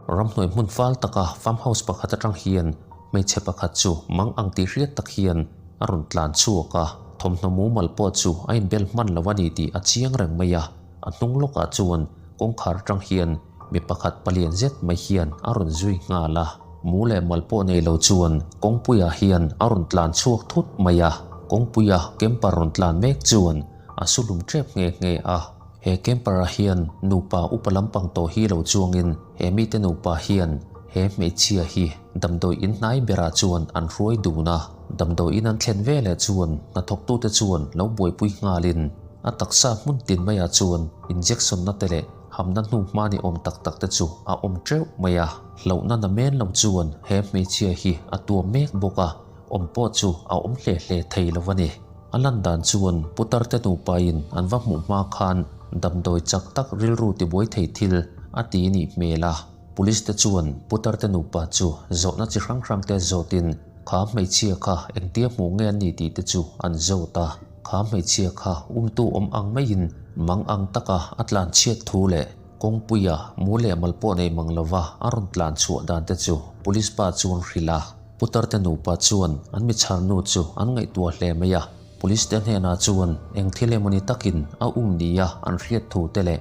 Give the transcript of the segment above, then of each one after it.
Ramhnuai hmun fal taka farm house pakhat atang hian hmeichhe pakhat chu mang ang tih hriat tak hian a rawn tlan chhuak a, thawmhnaw mumal pawh chu a inbel hman lo a ni tih a chiang reng mai a. A hnung lawkah chuan kawngkhar atang hian mi pakhat palian zet mai hian a rawn zui nghal a. Mu leh mal pawh nei lo chuan kawngpuiah hian a rawn tlan chhuak thut mai a, kawngpuia camper rawn tlan mek chuan a su lum tep nghe nghe a. He camper ah hian nupa upa lampang tawh hi lo chuangin he mite nupa hian he hmeichhia hi damdawi in hnai berah chuan an hruai dun a. Damdawi in an thlen veleh chuan hnathawktute chuan lo buaipui nghalin a taksa hmun tin maiah chuan injection na te leh hamna hnu hma ni awm tak tak te chu a awm teuh mai a. Hlauhna na men lo chuan he hmeichhia hi a tuam mek bawk a, awm pawh chu a awm hle hle thei lo a ni. A lan dan chuan putar te nupain an va hmuh hma khan damdawi chak tak rilru tibuai thei thil a ti nih hmel a. Police te chuan putar te nupa chu zawhna chi hrang hrang te zawtin kha hmeichhia kha engtia hmuh nge an ni tih te chu an zawt a. Kha hmeichhia kha umtu awm ang maiin mang ang taka a tlan chhiat thu leh kawngpuia mu leh mal pawh nei mang lova a rawn tlan chhuah dan te chu police pa chuan hrilh a. Putarte nupa chuan an mi chhar nu chu an ngaihtuah hle mai a, Police te hnenah chuan eng thil emawni takin a um nia an hriat thu te leh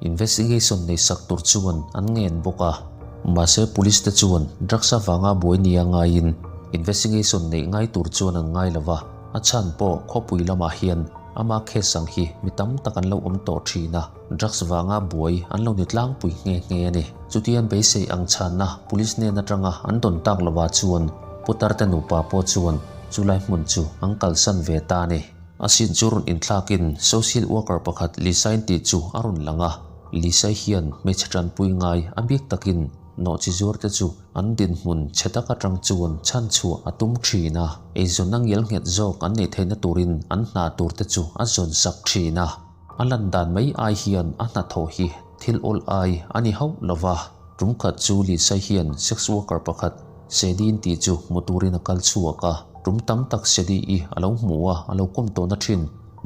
investigation nei sak tur chuan an ngen bawk a. Mahse Police te chuan drugs avanga buai nia ngaiin investigation neih ngai tur chuan an ngai lo va, a chhan pawh khawpui lamah hian ama case ang hi mi tam tak an lo awm tawh thin a. Drugs vanga buai an lo ni tlangpui nghe nghe a ni. Chutian beisei ang chhanna police hnen atanga an dawn tak lovah chuan Putarte nupa pawh chuan chulai hmun chu an kalsan ve ta a ni. A sin chu rawn inthlakin social worker pakhat Lisain tih chu a rawn lang a. Lisai hian hmeichhe tanpui ngai a bik takin nawhchi zuarte chu an dinhmun chhe tak atang chuan chhanchhuah a tum thin a. Eizawnna ngial nghet zawk an neih theihna turin an hna turte chu a zawn sak thin a. A lan dan mai ai hian a hnathawh hi thil awl ai a ni hauh lo va. Tum khat chu Lisa hian sex worker pakhat Sadie-in tih chu hmu turin a kal chhuak a. Tum tam tak Sadie-i a lo hmu a, a lo kawm tawhna thin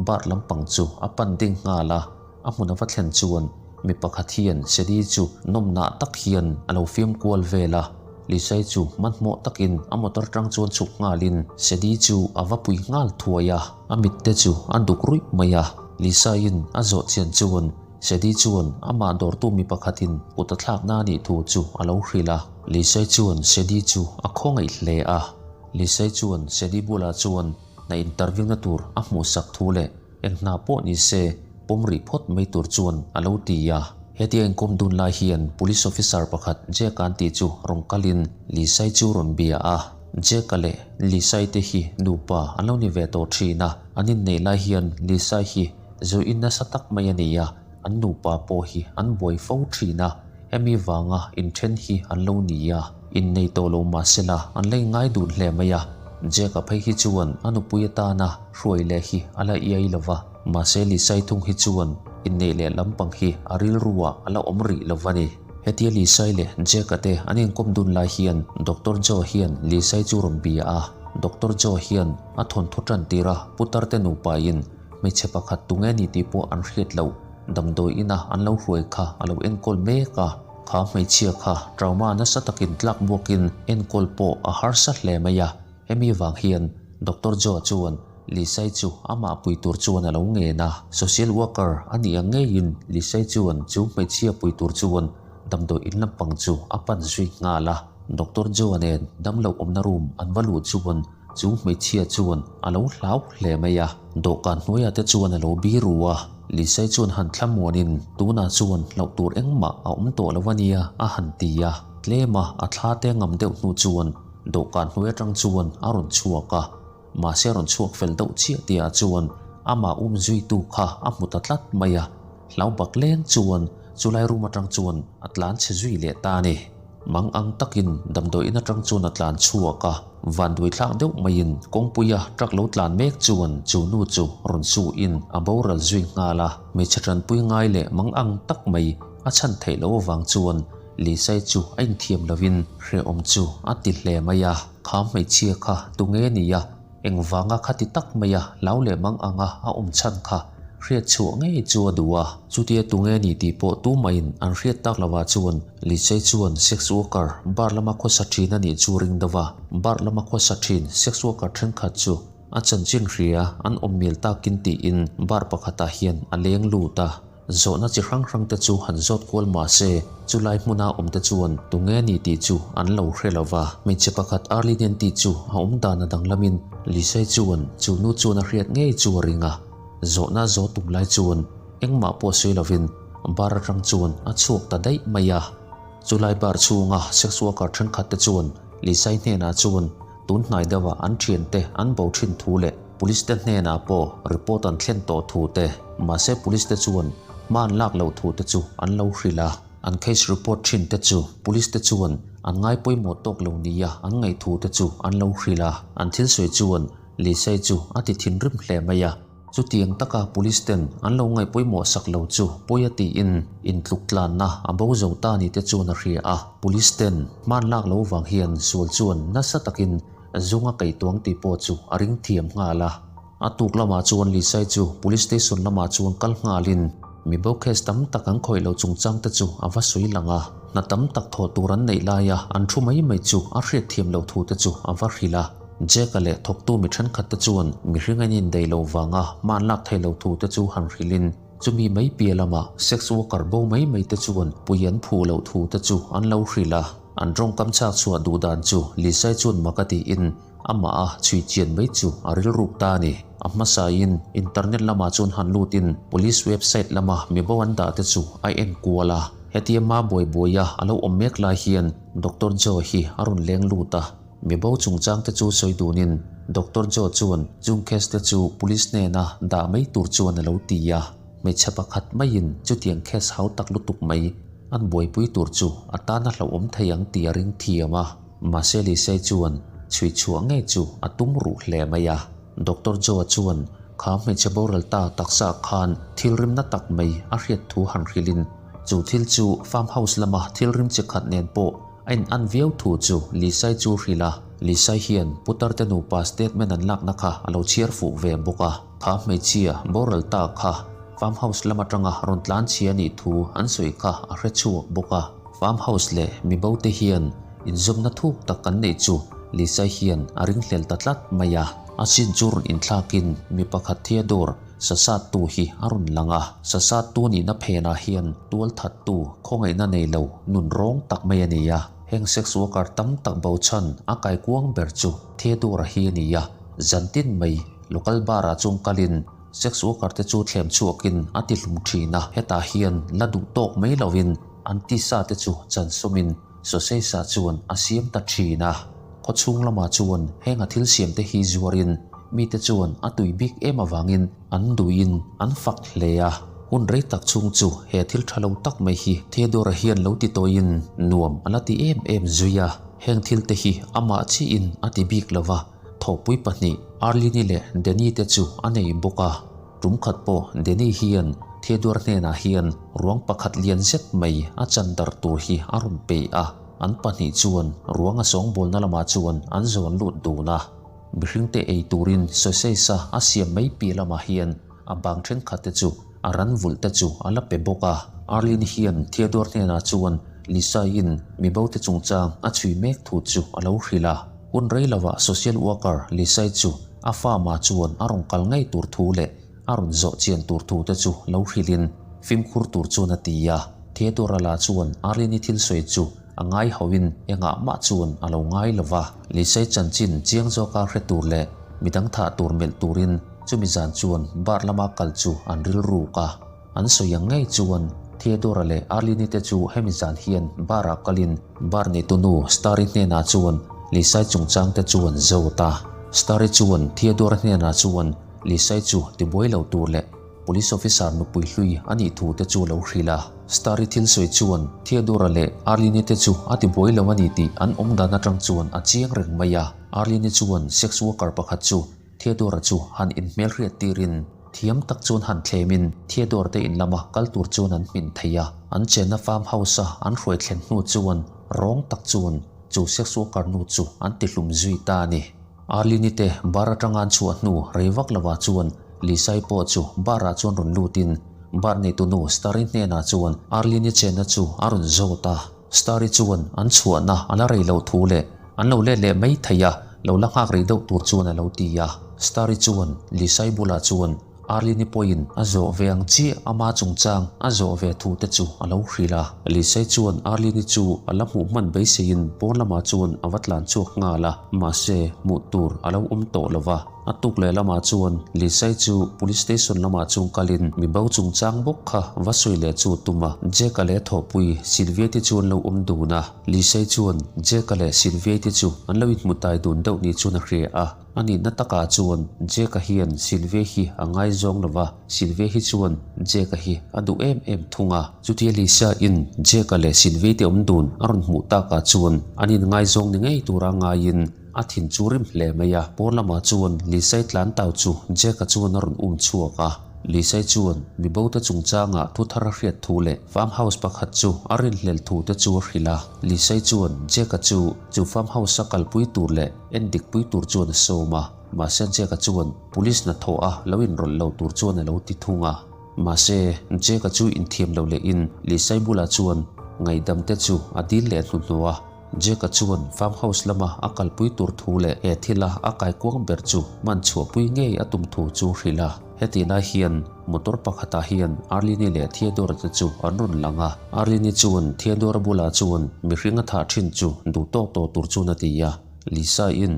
bar lampang chu a pan ding nghal a. A hmun a va thlen chuan mi pakhat hian Sadie chu nawmnah tak hian a lo fiam kual vel a. Lisa-i chu hmanhmawh takin a motor tang chuan chhuk nghalin Sadie chu a va pui nghal thuai a. A mitte chu a duk ruih mai a, Lisa-in a zawh chian chuan Sadie chuan amah dawrtu mi pakhatin kut a thlakna a nih thu chu a lo hrilh a. Lisa-i chuan Sadie chu a khawngaih hle a, Lisa-i chuan Sadie bulah chuan hna interview na tur a hmuhsak thu leh eng hna pawh ni se pawm rih phawt mai tur chuan a lo ti a. Hetia inkawm dun lai hian Police Officer pakhat Jack an tih chu rawn kalin Lisa-i chu rawn bia a. Jack-a leh Lisa-i te hi nupa an lo ni ve tawh thin a, an inneih lai hian Lisa-i hi zu in nasa tak mai a ni a, an nupa pawh hi an buai fo thin a, hemi vanga inthen hi an lo ni a, innei tawh lo mahsela an la inngai dun hle mai a, Jack-a phei hi chuan a nupui atana hruai leh hi a la iai lo va, mahse Lisa-i thung hi chuan inneih leh lampang hi a rilruah a la awm rih lo va ni. Hetia Lisai leh Jack-a te an inkawm dun lai hian Doctor Joe hian Lisai chu rawn bia a. Doctor Joe hian a thawnthu tan tir a, putar te nupain hmeichhe pakhat tunge ni tih pawh an hriat loh damdawi ina an lo hruai kha a lo enkawl mek a. Kha hmeichhia kha trauma nasa takin tlak buakin enkawl pawh a harsa hle mai a. Hemi vang hian Doctor Joe chuan Lisai chu amah pui tur chuan a lo ngen a, social worker a nih ang ngeiin Lisai chuan chu hmeichhia pui tur chuan damdawi in lampang chu a pan zui nghal a. Doctor Joe nen damloh awmna room an va luh chuan chu hmeichhia chuan a lo hlau hle mai a, dawhkan hnuaiah te chuan a lo biru a. Lisai chuan han thlamuanin tunah chuan hlauh tur engmah a awm tawh lo a nia a han ti a, tlema a thla te ngam deuh hnu chuan dawhkan hnuai atang chuan a rawn chhuak a. Mahse rawn chhuak fel deuh chiah tihah chuan amah um zuitu kha a hmu ta tlat mai a, hlau bak leng chuan chulai room atang chuan a tlan chhe zui leh ta a ni. Mang ang takin damdawi in atang chuan a tlan chhuak a, vanduai thlak deuh maiin kawngpuia truck lo tlan mek chuan chu nu chu rawn su in a boral zui nghal a, hmeichhe tanpui ngai leh mang ang tak mai a chhan theih loh avang chuan Lisai chu a inthiam lovin hrehawm chu a ti hle mai a. Kha hmeichhia kha tunge nia, engvanga khati tak maia hlau leh mang anga a awm chhan kha Hriat chhuah ngei chu a duh a, chutia tunge ni tih pawh tumahin an hriat tak lovah chuan Lisei chuan sex worker bar lama khawsa thin a nih chu ring deuh a, bar lama khawsa thin sex worker thenkhat chu a chanchin hria an awm mial takin tiin bar pakhatah hian a leng lut a. Zawhna chi hrang hrang te chu han zawt kual mah se, chulai hmuna awm te chuan tunge ni tih chu an lo hre lo va. Hmeichhe pakhat Arlene tih chu a awm dan a danglamin Lisei chuan chu nu chuan a hriat ngei chu a ring a. Zawhna zawh tum lai chuan engmah pawh sawi lovin bar atang chuan a chhuak ta daih mai a. Chulai bar chhunga sex worker thenkhat te chuan Lisai hnenah chuan tun hnai deuha an thiante an bo thin thu leh police te hnenah pawh report an thlen tawh thu te, mahse police te chuan hma an lak loh thu te chu an lo hrilh a. An case report thin te chu police te chuan an ngai pawimawh tawk lo nia an ngaih thu te chu an lo hrilh a. An thil sawi chuan Lisai chu a ti thinrim hle mai a, chutiang taka police ten an lo ngaih pawimawh sak lo chu pawi a tiin intluk tlanna a bo zo ta ni te chuan a hria a. Police ten hman lak lo vang hian sual chuan nasa takin zung a kaihtuang tih pawh chu a ring thiam nghal a. A tuk lamah chuan Lisai chu police station lamah chuan kal nghalin mi bo case tam tak an khawih lo chungchang te chu a va sawi lang a, hna tam tak thawh tur an neih laia an thu mai mai chu a hriatthiam loh thu te chu a va hrilh a. Jack-a leh thawktu mi thenkhat te chuan mihring an indaih loh vanga hma an lak theih loh thu te chu han hrilhin chumi mai piah lamah sex worker bo mai mai te chuan pui an phuh loh thu te chu an lo hrilh a. An tawngkam chhak chhuah duh dan chu Lisai chuan mak a tiin amah a chhui chian mai chu a rilruk ta a ni. A hmasain internet lamah chuan han lutin police website lama mibo an dah te chu a en kual a. Hetia ma buai buaia a lo awm mek lai hian Doctor Joe hi a rawn leng lut a. Mibo chungchang te chu sawi dunin Doctor Joe chuan chung case te chu police hnena dah mai tur chuan a lo ti a, hmeichhe pakhat maiin chutiang case hau tak lutuk mai an buaipui tur chu a tan a hlauhawm thei ang tih a ring thiam a, mahse Lisei chuan chhui chhuah ngei chu a tum ruh hle mai a. Doctor Joe chuan kha hmeichhe boral ta taksa khan thil rimna tak mai a hriat thu han hrilhin chu thil chu farm house lama thil rim chi khat nen pawh A in an viau thu chu Lisai chu hrilh a, Lisai hian putar te nupa statement an lakna kha a lo chhiar fuh ve bawk a. Kha hmeichhia boral ta kha farm house lam atanga rawn tlan chhia nih thu an sawi kha a hre chhuak bawk a. Farm house leh mibo te hian inzawmna thuk tak kan neih chu Lisai hian a ringhlel ta tlat mai a. A chin chu rawn inthlakin mi pakhat Theodore Sasattu hi a rawn lang a, Sasattu nihna phenah hian tualthattu khawngaihna nei lo nun rawng tak mai a ni a. Heng sex worker tam tak bo chhan a kaikuang ber chu Theodore-a hi a ni a, zantin mai local bar-ah chuan kalin sex worker te chu thlem chhuakin a ti hlum thin a, hetah hian la duh tawk mai lovin an tisa te chu chansawmin sausage-ah chuan a siam ta thin a. Khawchhung lamah chuan heng a thil siam te hi zuarin mite chuan a tui bik em avangin an duhin an fak hle a. Hun rei tak chhung chu he thil tha lo tak mai hi Theodore-a hian lo ti tawiin nuam a la ti em em zui a. Heng thil te hi amah chiin a ti bik lo va, thawhpui pahnih Arlene-i leh Danny te chu a nei bawk a. Tum khat pawh Danny hian Theodore hnenah hian ruang pakhat lian zet mai a chan darh tur hi a rawn peih a. An pahnih chuan ruang a sawngbawlna lamah chuan an zawn lut dun a, mihringte ei turin sausage a a siam mai piah lamah hian a bang thenkhat te chu a ran vulh te chu a la pe bawk a. Arlene hian Theodore hnenah chuan Lisa-in mibo te chungchang a chhui mek thu chu a lo hrilh a. Hun rei lovah social worker Lisa-i chu a farm-ah chuan a rawn kal ngei tur thu leh A rawn zawh chian tur thu te chu lo hrilhin fimkhur tur chuan a ti a. Theodora lah chuan Arlene-i thil sawi chu a ngai hauhin engah mah chuan a lo ngai lo va. Lisei chanchin chiang zawka hre tur leh midang thah tur melh turin chumi zan chuan bar lama kal chu an rilruk a. An sawi ang ngei chuan Theodora leh Arlene-i te chu hemi zan hian bar-ah kalin bar neitunu Starry hnenah chuan Lisai chungchang te chu an zawt a. Starry chuan Theodora hnenah chuan Lisai chu tibuai lo tur leh Police officer nupui hlui a nih thu te chu a lo hrilh a. Starry thil sawi chuan Theodora leh Arlene te chu a tibuai lo a ni tih an awm dan atang chuan a chiang reng mai a. Arlene chuan sex worker pakhat chu Theodora chu han inhmelhriat tirin thiam tak chuan han thlemin Theodora te in lama kal tur chuan an hmin thei a. An chenna farm house a an hruai thlen hnu chuan rawng tak chuan chu sex worker nu chu an tihlum zui ta a ni. Arlene te bar atanga an chhuah hnu rei vak lovah chuan Lisai pawh chu bar ah chuan rawn lutin bar neitunu Starry hnenah chuan Arlene-i chenna chu a rawn zawt a. Starry chuan an chhuahna a la rei loh thu leh an lo let leh mai thei a, lo la nghak rih deuh tur chuan a lo ti a. Starry chuan Lisai bulah chuan Arlene-i pawhin a zawh ve ang chiah ama chungchang a zawh ve thu te chu a lo hrilh a. Lisai chuan Arlene-i chu a la hmuh hman beiseiin pawn lamah chuan a va tlan chhuak nghal a, mahse hmuh tur a lo awm tawh lo va. A tuk leh lamah chuan Lisai chu Police Station lamah chuan kalin mi bo chungchang bawk kha va sawi leh chu a tum a. Jack-a leh thawhpui Sylvia te chu an lo awm dun a. Lisai chuan Jack-a leh Sylvia te chu an lo inhmu tai dun deuh ni chuan a hria a. A nihna takah chuan Jack-a hian Sylvia hi a ngaizawng lo va, Sylvia hi chuan Jack-a hi a duh em em thung a. Chutia Lisa-in Jack-a leh Sylvia te awm dun a rawn hmuh takah chuan an inngaizawng ni ngei tura ngaiin a thin chu rim hle mai a. Pawn lamah chuan Lisa-i tlan tau chu Jack-a chuan a rawn um chhuak a. Lisa-i chuan mibo te chungchangah thu thar a hriat thu leh farm house pakhat chu a rinhlel thu te chu a hrilh a. Lisa-i chuan Jack-a chu chu farm house-a kalpui tur leh En dik pui tur chuan a sawm a, mahse Jack-a chuan police hnathawh a lo inrawlh lo tur chuan a lo ti thung a. Mahse, Jack-a chu inthiam lo lehin Lisai bulah chuan ngaihdam te chu a dil leh hnuhnawh a. Jack-a chuan farm house lama a kalpui tur thu leh he thila a kaikuang ber chu hman chhuahpui ngei a tum thu chu hrilh a. Hetih lai hian motor pakhatah hian Arlene leh Theodore te chu an rawn lang a. Arlene chuan Theodore bulah chuan mihring a thah thin chu duh tawk tawh tur chuan a ti a. Lisa-in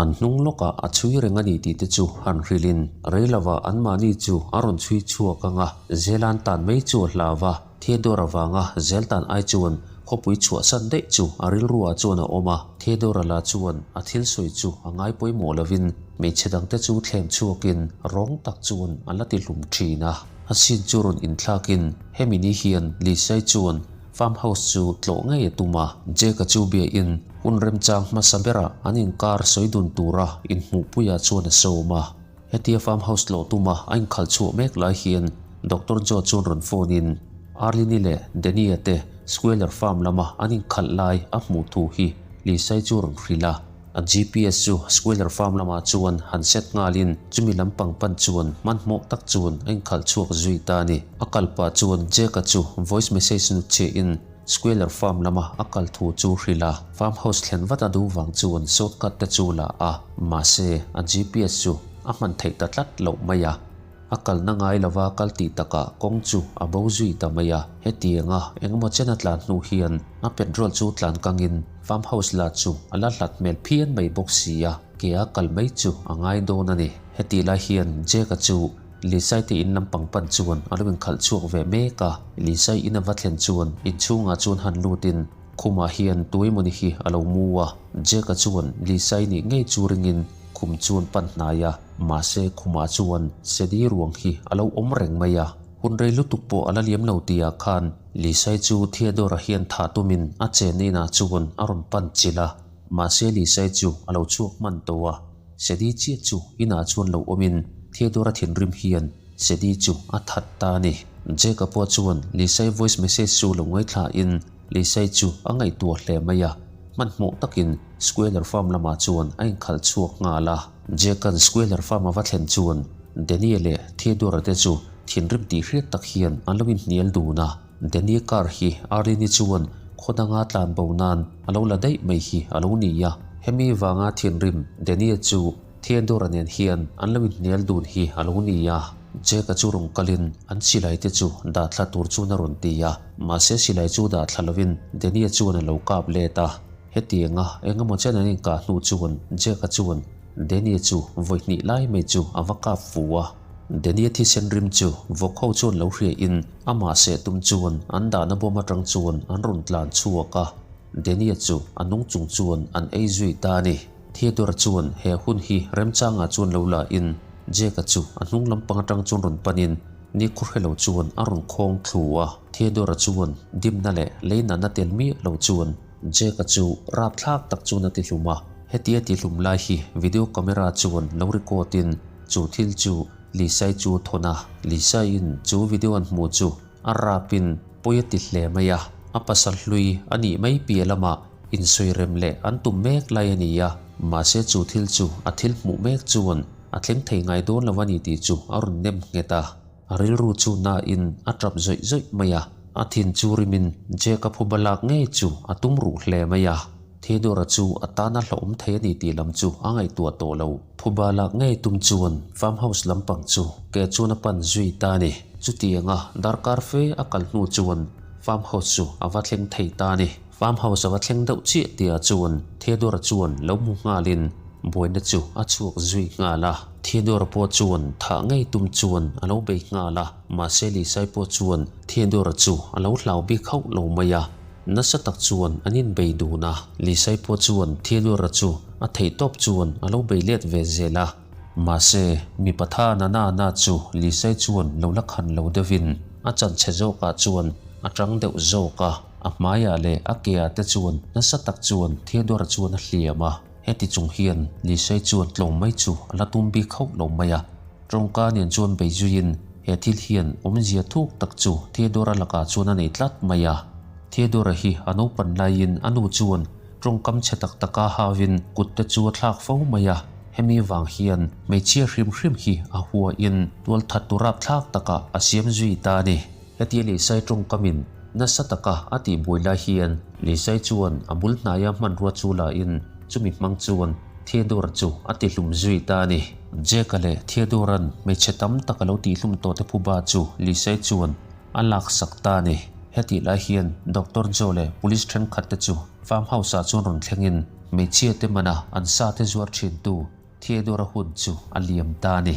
an hnung lawkah a chhui reng a ni tih te chu han hrilhin rei lovah anmahni chu a rawn chhui chhuak ang a, Zelan tan mai chu a hlau va, Theodore avanga zel tan ai chuan khawpui chhuahsan daih chu a rilruah chuan a awm a, Theodore lah chuan a thil sawi chu a ngai pawimawh lovin hmeichhe dangte chu thlem chhuakin rawng tak chuan a la ti hlum thin a. A chin chu rawn inthlakin hemi ni hian Lisa-i chuan Farm house chu tlawh ngei a tum a, Jack-a chu biain hun remchang hmasa berah an inkar sawi dun tura inhmuhpuiah chuan a sawm a. Hetia farm house tlawh tuma a inkhalh chhuah mek lai hian Doctor Joe chuan rawn phone in Arlene-i leh Danny-a te Squealer farm lama an inkhalh lai a hmuh thu hi Lisa-i chu rawn hrilh a. A GPS chu Squealer farm lamah chuan han set nghalin chumi lampang pan chuan hmanhmawh tak chuan a inkhalh chhuak zui ta a ni. A kal pah chuan Jack-a chu voice message nut chiahin Squealer farm lama a kal thu chu hrilh a, farm house thlen vat a duh vang chuan shortcut te chu la a, mahse a GPS chu a hman theih ta tlat loh mai a. A kalna ngai lova kal tih takah kawng chu a bo zui ta mai a, hetianga engemaw chen a tlan hnu hian a petrol chu tlan kangin farm house la chu a la hlat hmel phian mai bawk si a, ke a kal mai chu a ngai dawn a ni. Hetih lai hian Jack-a chu Lisai te in lampang pan chuan a lo inkhalh chhuak ve mek a, Lisai in a va thlen chuan inchhungah chuan han lutin khumah hian tuemawni hi a lo mu a, Jack-a chuan Lisai nih ngei chu ringin Khum chuan pan hnai a, mahse khumah chuan Sedi ruang hi a lo awm reng mai a. Hun rei lutuk pawh a la liam lo tihah khan Lisai chu Theodore-a hian thah tumin a chenna inah chuan a rawn pan chilh a, mahse Lisai chu a lo chhuak hman tawh a. Sedi chiah chu inah chuan lo awmin Theodore-a thinrim hian Sedi chu a that ta a ni. Jack-a pawh chuan Lisai voice message chu lo ngaithlain Lisai chu a ngaihtuah hle mai a. Hmanhmawh takin Squealer Farm lamah chuan a inkhalh chhuak nghal a. Jack-a'n Squealer Farm a va thlen chuan Danny-a leh Theodore-a te chu thinrim tih hriat tak hian an lo inhnial dun a. Danny-a car hi Arlene-i chuan khaw danga tlan bo nan a lo la daih mai hi a lo ni a. Hemi vanga thinrim Danny-a chu Theodore-a nen hian an lo inhnial dun hi a lo ni a. Jack-a chu rawn kalin an silai te chu dah thla tur chuan a rawn ti a. Mahse silai chu dah thla lovin Danny-a chuan a lo kap let a. Hetianga eng emaw chen an inkah hnu chuan Jack-a chuan Danny-a chu vawi hnih lai mai chu a va kap fu a. Danny-a thisen rim chu vawk ho chuan lo hriain amah seh tum chuan an dahna bawm atang chuan an rawn tlan chhuak a. Danny-a chu a nung chung chuan an ei zui ta a ni. Theodore chuan he hun hi remchangah chuan lo la in Jack-a chu a hnung lampang atang chuan rawn panin nikhua hre lo chuan a rawn khawng thlu a. Theodore chuan dimna leh leinatna tel miah lo chuan Jack-a chu rapthlak tak chuan a ti hlum a. Hetia ti hlum lai hi video camera chuan lo record in chu thil chu Lisa-i chu a thawn a. Lisa-in chu video an hmuh chu a rap in pawi a ti hle mai a. A pasal hlui a nih mai piah lamah Insawi rem leh an tum mek lai a ni a, mahse chu thil chu a thil hmuh mek chuan a thleng thei ngai dawn lo a ni tih chu a rawn nem nghet a. A rilru chu nain a tap zawih zawih mai a, a thin chu rimin Jake-a phuba lak ngei chu a tum ruh hle mai a. Theodore-a chu a tana hlauhawm thei a ni tih lam chu a ngaihtuah tawh lo. Phuba lak ngei tum chuan farm house lampang chu ke chuan a pan zui ta a ni. Chutianga darkar fe a kal hnu chuan farm house chu a va thleng thei ta a ni. Farm house a va thleng deuh chiah tihah chuan Theodore-a chuan lo hmu nghalin buaina chu a chhuak zui nghal a. Theodore-a pawh chuan thah ngei tum chuan a lo bei nghal a, mahse Lisai pawh chuan Theodore-a chu a lo hlau bik hauh lo mai a. Nasa tak chuan an inbei dun a, Lisai pawh chuan Theodore-a chu a theih tawp chuan a lo bei let ve zel a. Mahse, mipa tha na na na chu Lisai chuan lo la khan lo deuhin a chanchhe zawkah chuan a tang deuh zawk a, a hmaiah leh a keah te chuan nasa tak chuan Theodore-a chuan a hliam a. Heti chung hian Lisai chuan tlawm mai chu a la tum bik hauh lo mai a. Tawngka nen chuan bei zuiin he thil hian awmzia thuk tak chu Theodore-a lakah chuan a nei tlat mai a. Theodore-a hi a naupan laiin a nu chuan tawngkam chhe tak taka hauin kut te chu a thlak fo mai a. Hemi vang hian hmeichhia hrim hrim hi a huain tualthat tu rapthlak takah a siam zui ta a ni. Hetia Lisai tawngkamin nasa taka a tihbuai lai hian Lisai chuan a bul hnaia hmanrua chu lain chumi hmang chuan Theodore chu a tihlum zui ta a ni. Jake-a leh Theodore-a'n hmeichhe tam tak a lo tihlum tawh te phuba chu Lisai chuan a laksak ta a ni. Hetih lai hian Doctor Joe leh Police thenkhat te chu farm house-ah chuan rawn thlengin hmeichhia te mana an sa te zuar thintu Theodore-a hun chu a liam ta a ni.